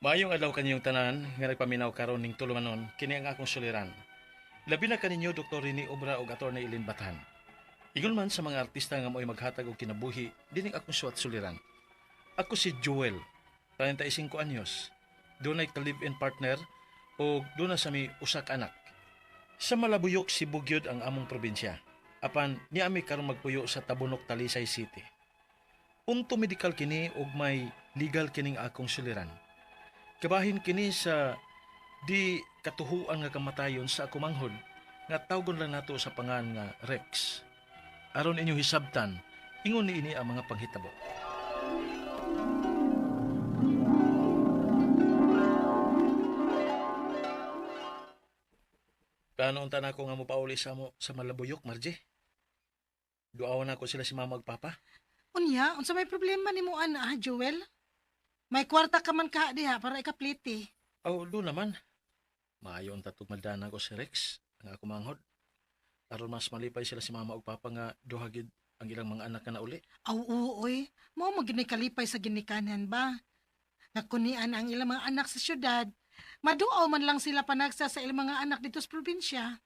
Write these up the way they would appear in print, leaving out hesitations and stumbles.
Maayong adlaw kaninyong tanan nga nagpaminaw karon ning tulumanon, kini ang akong suliran. Labi na kaninyo Dr. Rene Obra ug Attorney Eileen Batan. Ingon man sa mga artista nga mo'y maghatag og kinabuhi, dining akong suwat suliran. Ako si Joel, 35 anyos. Dunay ka live-in partner o duna sa mi usa ka anak. Sa Malabuyok, Cebu gyud ang among probinsya. Apan niami karon magpuyo sa Tabunok, Talisay City. Punto medikal kini ug may legal kining akong suliran. Kabahin kini sa di katuhuan nga kamatayon sa ako manghod nga tawgon lang nato sa pangan nga Rex. Aron inyong hisabtan, ingon niini ang mga panghitabo. Plano unta nako nga mopauli sa mo sa Malabuyok, Margie. Duawan nako sila si mama ug papa. Unya, unsa may problema nimo ana, ha, Joel? May kwarta ka man ka diha para ikapliti. Aw, do naman. Maayo unta tugmadana ko si Rex, ang ako manghod. Aron mas malipay sila si mama ug papa nga duha gid ang ilang mga anak nga nauli. Aw, oo, oy. Mao mo gini kalipay sa ginikanan ba? Nga kunian ang ilang mga anak sa syudad. Maduaw man lang sila panagsa sa ilang mga anak dito sa probinsya.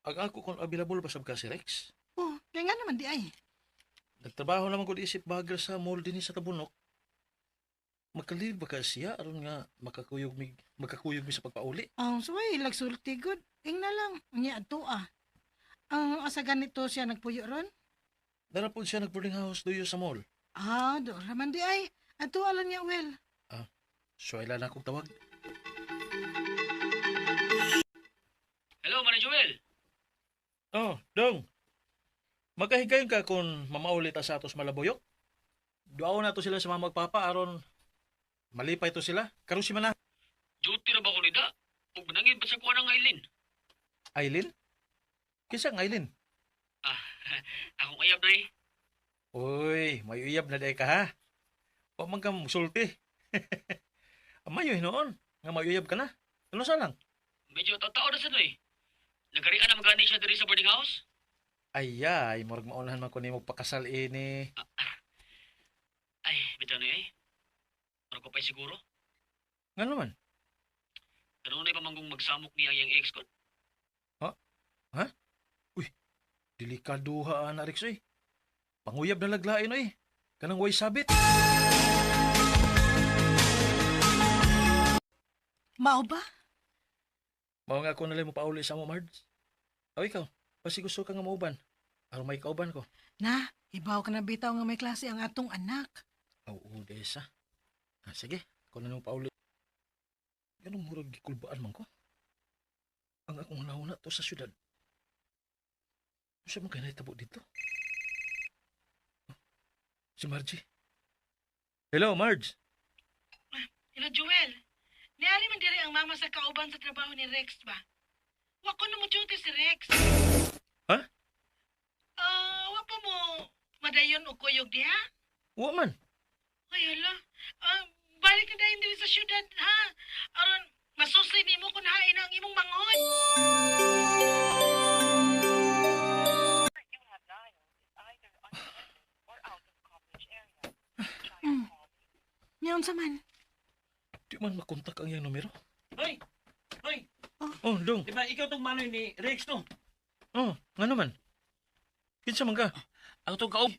Ang ako kung available ba sab ka si Rex? Oh, kaya nga naman di ay. Nagtrabaho naman ko isip bagger sa mall dinhi sa Tabunok. Makalib ba ka siya aron nga makakuyog mi sa pagpauli? Ang suway, lagsulti good. Ing na lang, unya adto ah. Ang asa ganito siya nagpuyo ron? Dara po siya nag-boarding house duyo sa mall. Ah, do raman di ay. Adto alan niya, well. So ila na akong tawag. Hello, Manny Joel. Oh, dong. Makahigayon ka kung mamauli ta sa atos Malabuyok. Duaw na to sila sa mama ug papa aron malipay to sila. Karon si mana Duty ra ba ko nida? Ug manangin pa sa kuha ng Aileen. Aileen? Kinsa ang Aileen? Ah, akong ayab na eh. Uy, may uyab na day ka ha. Wa man ka musulti. Mayo hinuon nga may uyab ka na. Ano sa lang? Medyo tao na sa eh. Nagarian na magani siya diri sa boarding house. Ayay, murag maunahan man ko nimo pakasal ini. Ay, bitaw na eh. Murag ko pa'y siguro. Nga naman. Kanunay pa manggong magsamok niya ang iyang ex ko. Delikaduha ana Rex oy. Panguyab na laglain oy. Kanang way sabit. Mao ba? Mao nga ako nalay mo pauli sa mo, Mards. O ikaw, basi gusto ka nga mauban. Aron may kauban ko. Na, ibaw ka na bitaw nga may klase ang atong anak. Aw, oo, desa. Ah, sige, ako na nang pauli. Ganong murag gikulbaan man ko. Ang akong hunahuna to sa syudad. Ano siya man kaya nahitabo dito? Oh, si Margie. Hello, Marge. Hello, Joel. Niari man diri ang mama sa kauban sa trabaho ni Rex ba? Wa ko na mo duty si Rex. Ha? Ah, wa pa mo madayon og kuyog diha? Wa man. Ay, hala. Ah, balik na dayon diri sa syudad, ha? Aron masusli nimo kung hain ang imong manghod. Niyon sa man. Di man makontak ang iyang numero. Hoy! Hoy! Oh, dong. Di ba ikaw tong manoy ni Rex no? Oh, nga naman. Kinsa man ka? Ang tong kaog.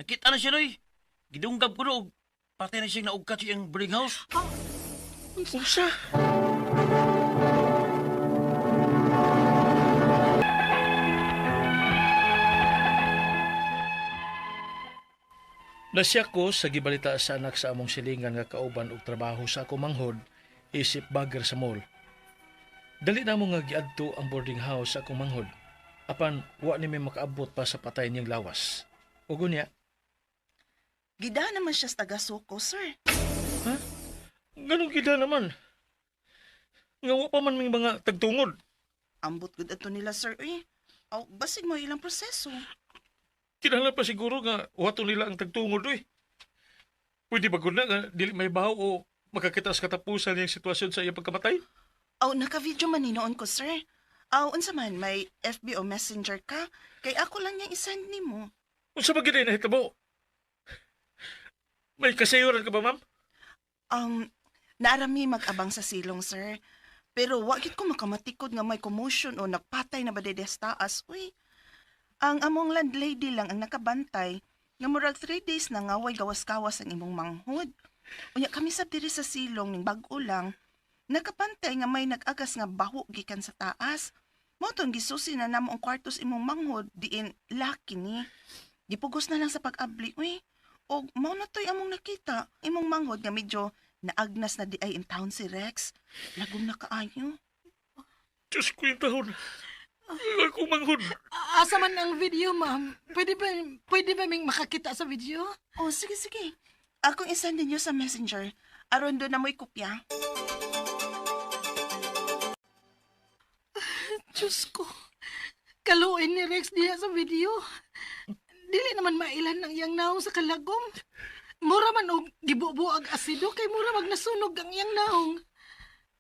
Nakita na siya noy. Gidunggab ko no. Og patay na siyang naugkat sa iyang boarding house. Unsa? Nasya ko sa gibalita sa anak sa among silingan nga kauban og trabaho sa ako manghod isip bagger sa mall. Dali na mo nga giadto ang boarding house sa akong manghod. Apan wa ni may makaabot pa sa patay niyang lawas. Ug unya, Gida naman siya sa taga-suko, sir. Ganun gida naman. Nga wa pa man may mga tagtungod. Ambot gud ato nila, sir. Uy, aw, basig mo ilang proseso. Kinahanglan pa siguro nga wato nila ang tagtungod oy. Pwede ba gud na nga dili may bahaw o makakita sa katapusan niyang sitwasyon sa iyang pagkamatay? Aw, naka-video man ni noon ko, sir. Aw, unsa man, may FB o Messenger ka? Kay ako lang niyang isend nimo. Unsa ba gid ay nahitabo? May kasayuran ka ba, ma'am? Naarami mag-abang sa silong, sir. Pero wa gid ko makamatikod nga may commotion o nagpatay na ba dede sa taas. Uy, ang among landlady lang ang nakabantay nga murag 3 days na nga way gawas-gawas ang imong manghod. Unya kami sab diri sa silong ning bag-o lang nakapantay nga may nag-agas nga baho gikan sa taas. Mao tong gisusi na namo ang kwarto sa imong manghod diin laki ni. Gipugos na lang sa pag-abli, uy. Og mao na to'y among nakita. Imong manghod nga medyo naagnas na di ay in town si Rex. Lagom na kaayo. Diyos ko yung taon. Ako manghod. Asa man ang video, ma'am? Pwede ba ming makakita sa video? Oh, sige, sige. Akong isend ninyo sa messenger. Aron doon na mo'y kopya. Diyos ko. Kaluin ni Rex diha sa video. Dili naman mailan ang iyang naong sa kalagom. Mura man og gibubuag asido kay mura mag nasunog ang iyang naong.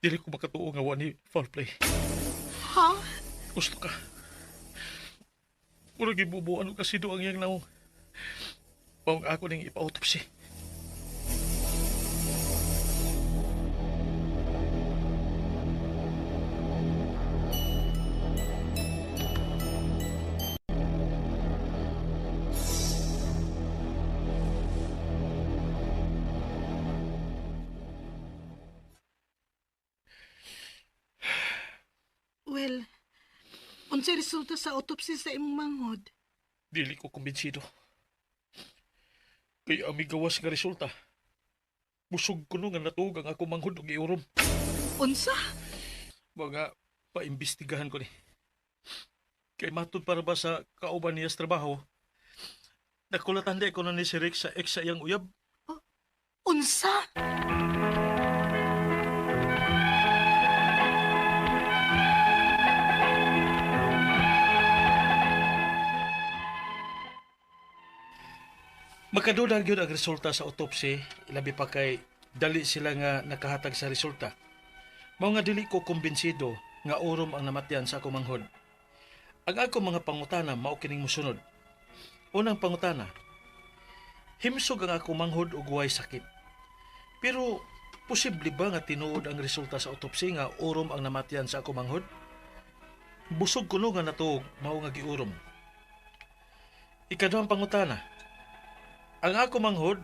Dili ko makatuo nga wa ni foul play. Ha? Gusto ka. Murag gibubuan og asido ang iyang naong. Pawag ako ning ipa-autopsy. Well, unsay resulta sa autopsy sa imong manghod? Dili ko kumbinsido. Kay ang migawas nga resulta. Busog ko no nga natuog ang ako manghod og giurom. Unsa? Mga paimbestigahan ko ni. Kay matud para ba sa kauban niya sa trabaho, nakulatan di ko na ni si Rick sa ex sa iyang uyab. Unsa? Makaduda gyud ang resulta sa autopsy, labi pa kay dali sila nga nakahatag sa resulta. Mao nga dili ko kumbinsido nga urom ang namatyan sa akong manghod. Ang akong mga pangutana mao kining mosunod. Unang pangutana, himsog ang akong manghod og way sakit. Pero posible ba nga tinuod ang resulta sa autopsy nga urom ang namatyan sa akong manghod? Busog kuno nga natuog mao nga giurom. Ikaduhang pangutana, ang ako manghod,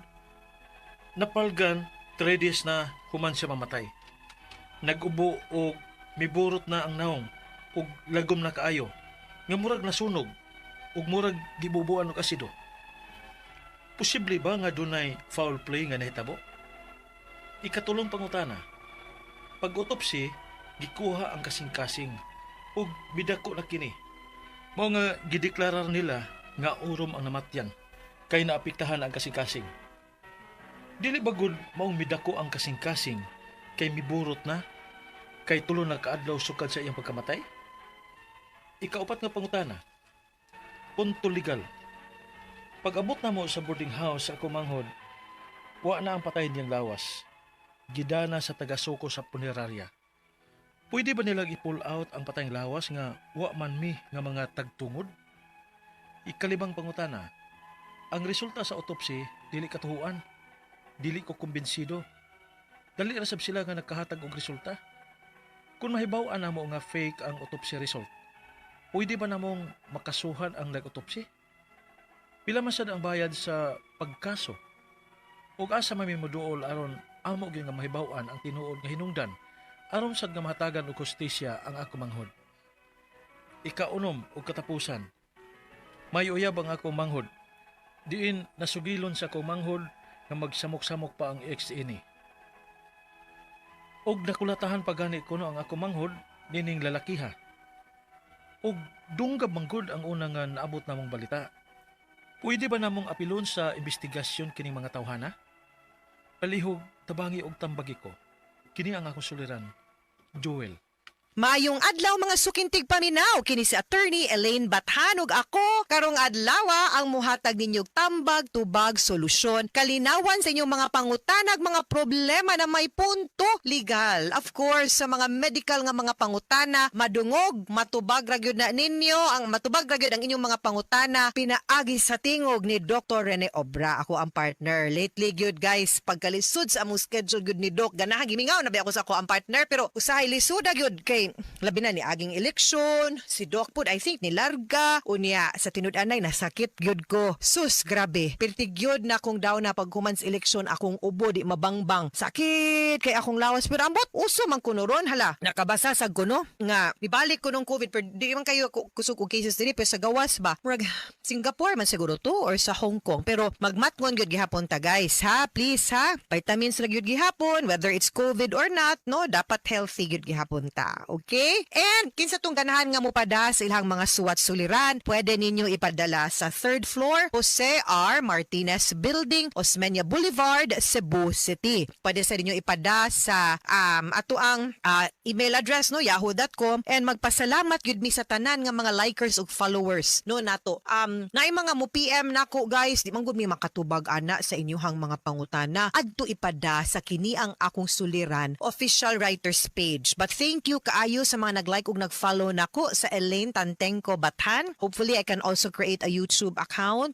napalgan 3 days na human siya mamatay. Nag-ubo og miburot na ang naong ug lagom na kaayo. Nga murag nasunog ug murag gibubuan og asido. Posible ba nga dunay foul play nga nahitabo? Ikatulong pangutana, pag-autopsy, gikuha ang kasing-kasing ug midako na kini. Mao nga gideklarar nila nga urom ang namatyan kay naapektahan ang kasing-kasing. Dili ba gud maong midako ang kasing-kasing kay miburot na kay tulo na kaadlaw sukad sa iyang pagkamatay? Ikaupat nga pangutana, punto legal. Pag-abot na mo sa boarding house sa akong manghod, wa na ang patay niyang lawas. Gidana sa taga-suko sa punerarya. Pwede ba nilang i-pull out ang patayng lawas nga wa man mi nga mga tagtungod? Ikalimang pangutana, ang resulta sa autopsy dili katuhuan. Dili ko kumbinsido. Dali ra sab sila nga nagkahatag og resulta. Kung mahibaw-an namo nga fake ang autopsy result, pwede ba namong makasuhan ang nag-autopsy? Pila man sad ang bayad sa pagkaso? Ug asa man mi moduol aron amo gyud nga mahibaw-an ang tinuod nga hinungdan aron sad nga mahatagan og hustisya ang ako manghod. Ikaunom og katapusan, may uyab ang ako manghod. Diin nasugilon sa akong manghod nga magsamok-samok pa ang ex ini. Og nakulatahan pa gani kuno ang ako manghod nining lalakiha. Og dunggab manggod ang una nga naabot namong balita. Pwede ba namong apilon sa investigasyon kining mga tawhana? Palihog, tabangi og tambagi ko. Kini ang akong suliran, Joel. Maayong adlaw, mga suking tigpaminaw, kini si Attorney Elaine Bathan ug ako karong adlaw ang muhatag ninyog tambag, tubag, solusyon, kalinawan sa inyong mga pangutanag, mga problema na may punto legal. Of course, sa mga medical nga mga pangutana, madungog, matubag ra gyud na ninyo, ang matubag ra gyud ang inyong mga pangutana pinaagi sa tingog ni Dr. Rene Obra. Ako ang partner. Lately gyud, guys, pagkalisod sa among schedule gyud ni Doc, ganahan gimingaw na ba ako sa ako ang partner, pero usahay lisuda gyud kay labi na ni aging eleksyon, si Doc pud I think nilarga, unya sa tinud-anay nasakit gyud ko. Sus, grabe. Pirti gyud na kung daw na paghuman sa eleksyon akong ubo di mabangbang. Sakit kay akong lawas, pero ambot uso man kuno ron, hala. Nakabasa sa kuno nga ibalik ko nung COVID, pero di man kayo kusog og cases diri, pero sa gawas ba? Murag Singapore man siguro to or sa Hong Kong. Pero magmatngon gyud gihapon ta, guys, ha. Please ha. Vitamins ra gyud gihapon, whether it's COVID or not, no, dapat healthy gyud gihapon ta. Okay? And kinsa tong ganahan nga mopada sa ilang mga suwat suliran, pwede ninyo ipadala sa third floor, Jose R. Martinez Building, Osmeña Boulevard, Cebu City. Pwede sa ninyo ipada sa ato ang email address, no, yahoo.com, and magpasalamat gyud mi sa tanan nga mga likers ug followers, no, nato. Naay mga mo PM nako, guys, di man gud mi makatubag ana sa inyuhang mga pangutana. Adto ipada sa kini ang akong suliran official writers page. But thank you kaayo sa mga nag-like ug nag-follow nako sa Elaine Tantengco Bathan. Hopefully I can also create a YouTube account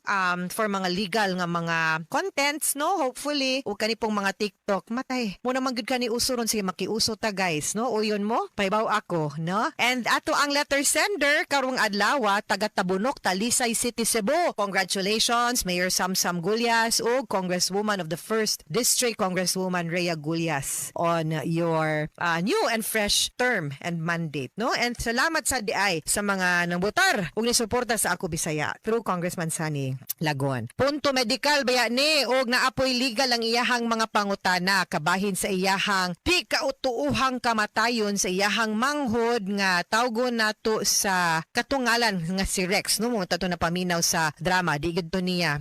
for mga legal nga mga contents, no? Hopefully ug kani pong mga TikTok. Matay. Mo naman gud kani uso ron, sige makiuso ta, guys, no? Uyon mo, pahibaw ako, no? And ato ang letter sender karong adlaw, taga Tabunok, Talisay City, Cebu. Congratulations, Mayor Samsam Gullas ug Congresswoman of the First District, Congresswoman Rhea Gullas, on your new and fresh term and mandate, no? And salamat sa diay sa mga nangbotar ug nisuporta sa Ako Bisaya through Congressman Sonny Lagon. Punto medical baya ni og naapoy legal ang iyahang mga pangutana kabahin sa iyahang di kautuuhang kamatayon sa iyahang manghod nga tawgon nato sa katungalan nga si Rex, no, mo tato na paminaw sa drama, di gid to niya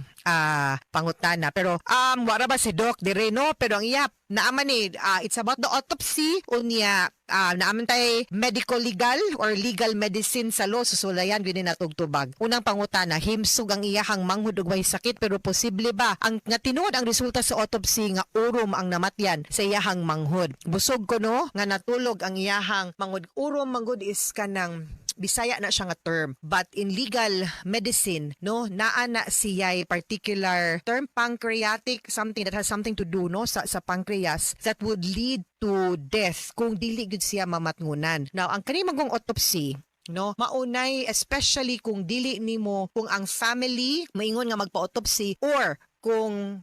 pangutana, pero wara ba si Doc dire, no, pero ang iya naaman ni it's about the autopsy, unya naaman tay medical legal or legal medicine sa law, susulayan gyud ni natugtubag. Unang pangutana, himsog ang iyahang manghod ug way sakit, pero posible ba ang nga tinuod ang resulta sa autopsy nga urom ang namatyan sa iyahang manghod? Busog ko no nga natulog ang iyahang manghod. Urom manghod is kanang Bisaya na siya nga term. But in legal medicine, no, naa na siya'y particular term, pancreatic, something that has something to do, no, sa pancreas that would lead to death kung dili gud siya mamatngunan. Now, ang kani magong autopsy, no, maunay especially kung dili nimo, kung ang family maingon nga magpa-autopsy or kung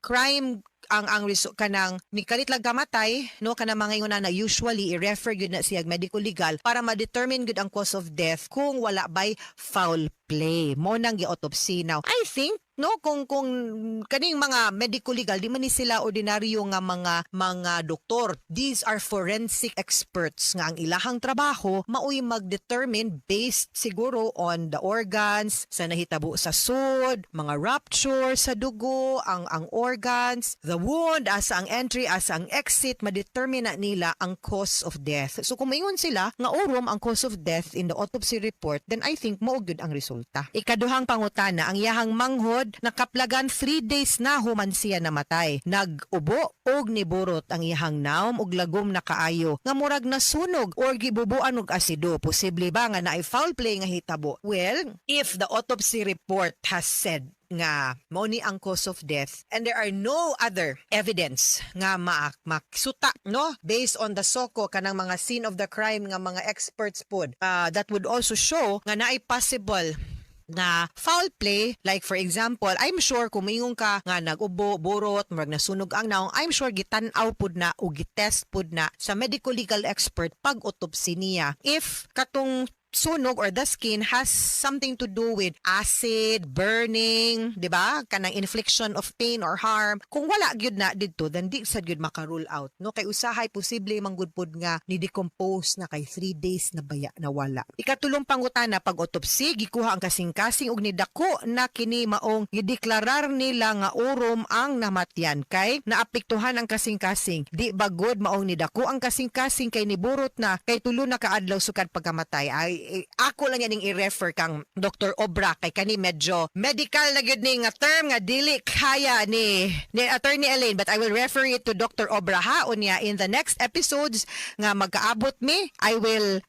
crime ang kanang nikalit lang kamatay, no, kanang mga ingon na usually i-refer gyud na siya medical legal para ma-determine gyud ang cause of death kung wala bay foul play, mo nang gi-autopsy. Now, I think, no, kung kaning mga medical legal, di man ni sila ordinaryo nga mga doktor. These are forensic experts nga ang ilahang trabaho maoy mag-determine based siguro on the organs, sa nahitabo sa sud, mga rupture sa dugo, ang organs, the wound, asa ang entry, asa ang exit, ma-determine na nila ang cause of death. So kung maingon sila nga urom ang cause of death in the autopsy report, then I think mao gyud ang resulta. Ikaduhang pangutana, ang iyahang manghod nakaplagan 3 days na human siya namatay. Nag-ubo og niburot ang iyahang nawom og lagom na kaayo nga murag nasunog or gibubuan og asido. Posible ba nga naay foul play nga hitabo? Well, if the autopsy report has said nga mao ni ang cause of death and there are no other evidence nga maksuta, no, based on the SOCO, kanang mga scene of the crime nga mga experts pod, that would also show nga naay possible na foul play. Like for example, I'm sure kung moingon ka nga nag-ubo, burot, murag nasunog ang naong, I'm sure gitan-aw pud na o gitest pud na sa medical legal expert pag autopsy niya if katong sunog or the skin has something to do with acid, burning, di ba? Kanang infliction of pain or harm. Kung wala gyud na didto, then di sad gyud maka-rule out, no? Kay usahay posible manggud pod nga ni decompose na kay 3 days na baya na wala. Ikatulong pangutana, pag autopsy, gikuha ang kasing-kasing ug nidako na kini maong gideklarar nila nga urom ang namatyan kay naapektuhan ang kasing-kasing. Di ba good maong nidako ang kasing-kasing kay niburot na kay 3 na kaadlaw sukad pagkamatay? Ay, eh, ako lang yaning i-refer kang Dr. Obra kay kani medyo medical na gyud ni nga term nga dili kaya ni Attorney Elaine, but I will refer it to Dr. Obra ha. Unya in the next episodes nga magkaabot mi, I will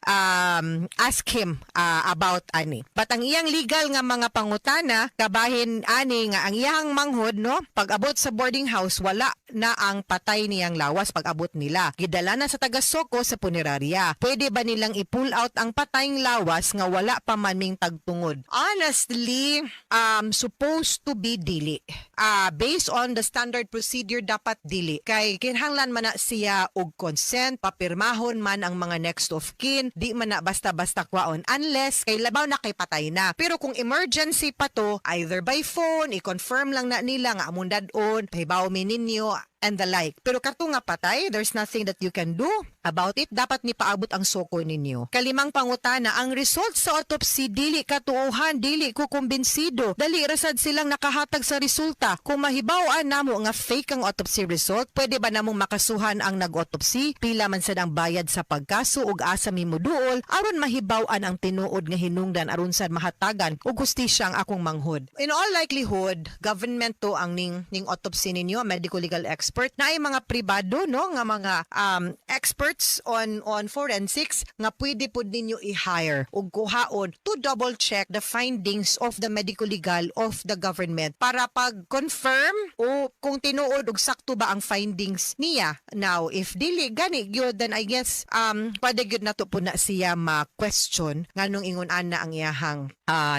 ask him about ani. But ang iyang legal nga mga pangutana kabahin ani nga ang iyang manghod, no, pag-abot sa boarding house, wala na ang patay niyang lawas. Pag-abot nila, gidala na sa taga-SOCO sa punerarya. Pwede ba nilang i-pull out ang patayng lawas nga wala pa man ming tagtungod? Honestly, supposed to be dili. Based on the standard procedure, dapat dili kay kinahanglan man na siya og consent, papirmahon man ang mga next of kin. Di man na basta-basta kwaon unless kay labaw na kay patay na. Pero kung emergency pa to, either by phone, i-confirm lang na nila nga among dad-on, pahibaw mi ninyo and the like. Pero kato nga patay, there's nothing that you can do about it. Dapat ni paabot ang SOCO ninyo. Kalimang pangutana, ang result sa autopsy dili katuohan, dili ko kumbinsido. Dali rasad silang nakahatag sa resulta. Kung mahibaw-an namo nga fake ang autopsy result, pwede ba namong makasuhan ang nag-autopsy? Pila man sad ang bayad sa pagkaso ug asa mi moduol aron mahibaw-an ang tinuod nga hinungdan aron sad mahatagan og hustisya ang akong manghod? In all likelihood, government to ang ning autopsy ninyo, medical legal expert na ay mga pribado, no, nga mga experts on forensics nga pwede pud ninyo i-hire ug kuhaon to double check the findings of the medical legal of the government para pag confirm o kung tinuod og sakto ba ang findings niya. Now, if dili gani gyud, then I guess pwede gyud nato po na siya ma-question nganong ingon ana ang iyahang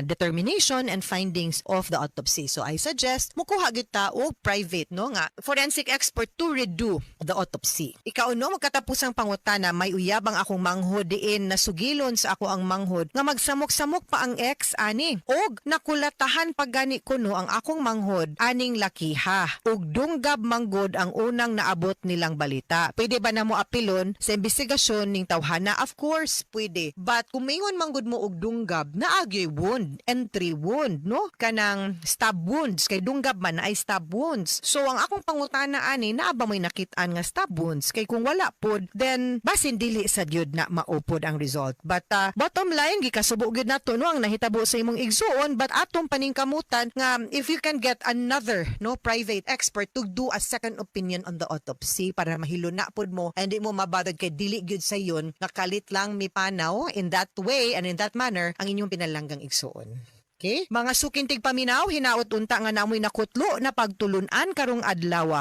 determination and findings of the autopsy. So I suggest mukuha gyud ta og private, no, nga forensic expert to redo the autopsy. Ikaunom katapusang pangutana, may uyabang akong manghod diin nasugilon sa ako ang manghod nga magsamok-samok pa ang ex ani. Og nakulatahan pa gani kuno ang akong manghod aning lakiha. Og dunggab manggod ang unang naabot nilang balita. Pwede ba namo apilon sa investigasyon ning tawhana? Of course, pwede. But kung maingon manggod mo og dunggab, naagyoy wound, entry wound, no? Kanang stab wounds, kay dunggab man ay stab wounds. So ang akong pangutana ani, naa ba mo'y nakit-an nga stab wounds? Kay kung wala pod, then basin dili sa gyud na maupod ang result. But bottom line, gikasubo gyud nato, no, ang nahitabo sa imong igsuon, but atong paningkamutan nga if you can get another, no, private expert to do a second opinion on the autopsy para mahiluna pod mo and di mo mabothered kay dili gyud sa yun nga kalit lang mipanaw in that way and in that manner ang inyong pinalanggang igsuon. Okay? Mga suking tigpaminaw, hinaot unta nga namoy nakutlo na pagtulunan karong adlaw.